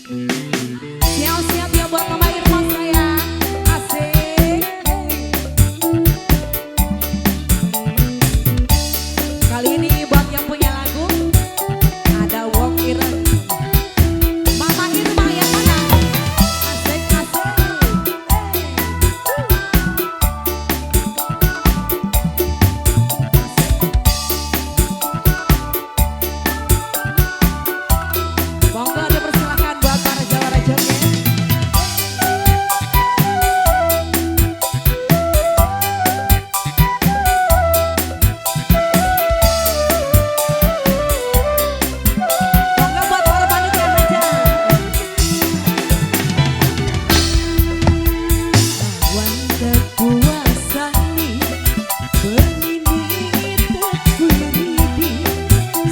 Siap-siap ya buat Mama Irma sayang. Asik. Kali ini buat yang punya lagu ada Wong Ireng. Mama Irma yang mana? Asik asik. Monggo dipersilakan buat para jawara joget. Monggo buat para panitia aja. Awan kekuasani bengini tekuiridi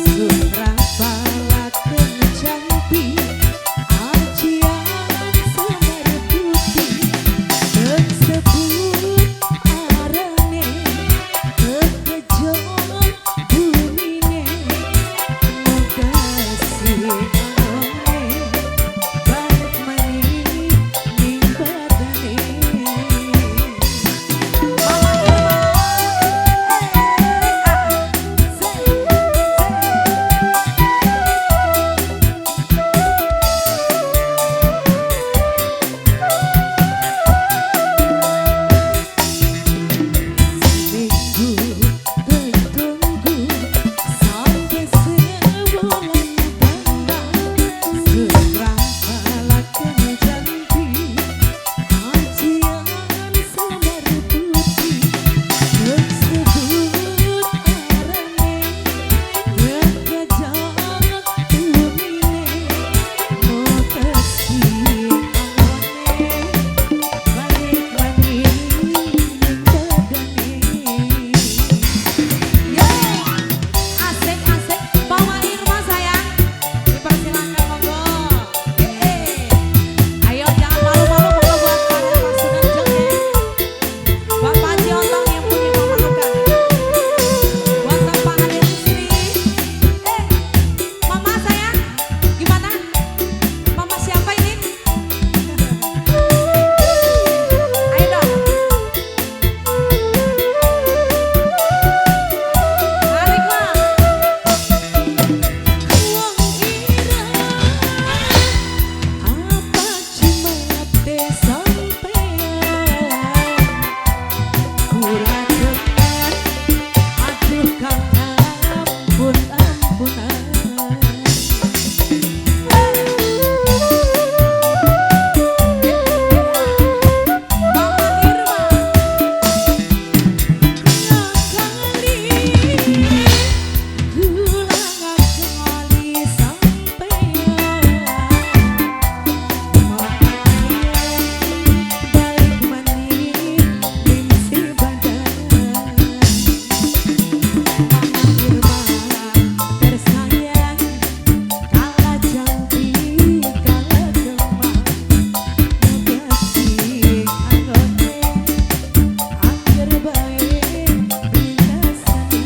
sutra palaken jampi ajian semar putih tersebut arane kekejon bumine mugasi anone balik maning ning badane. Mama Irma. Seminggu tertunggu sampai sebulan tambah sutra palaken jampi ajian semar putih tersebut arane kekejan bumine mutasi anone balik maning ning badane. Yo, asik asik. Mama Irma sayang, dipersilakan monggo. Ayo jangan malu-malu monggo buat para pasukan joget. Buat Pak Haji Otong yang punya Mama Loka. Buat Bapak Ade Rusli. Mama sayang, gimana? Mama siapa ini? Ayo dong. Tarik Ma. Wong ireng apa jumate sampean kula temen aduh kang ampun ampunan. Mama Irma. Ngakali kula ngakali sampean balik maning ning si badan. Mama Irma tersayang kala jampi kala kemang mugasi anggone angger bae binasani.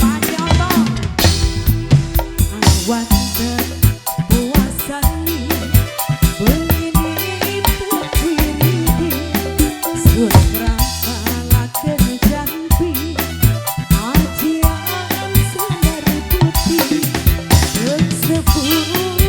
Pak Haji Otong. Awan terpuasani bengini tekuiridi sutra palaken jampi ajian semar putih tersebut.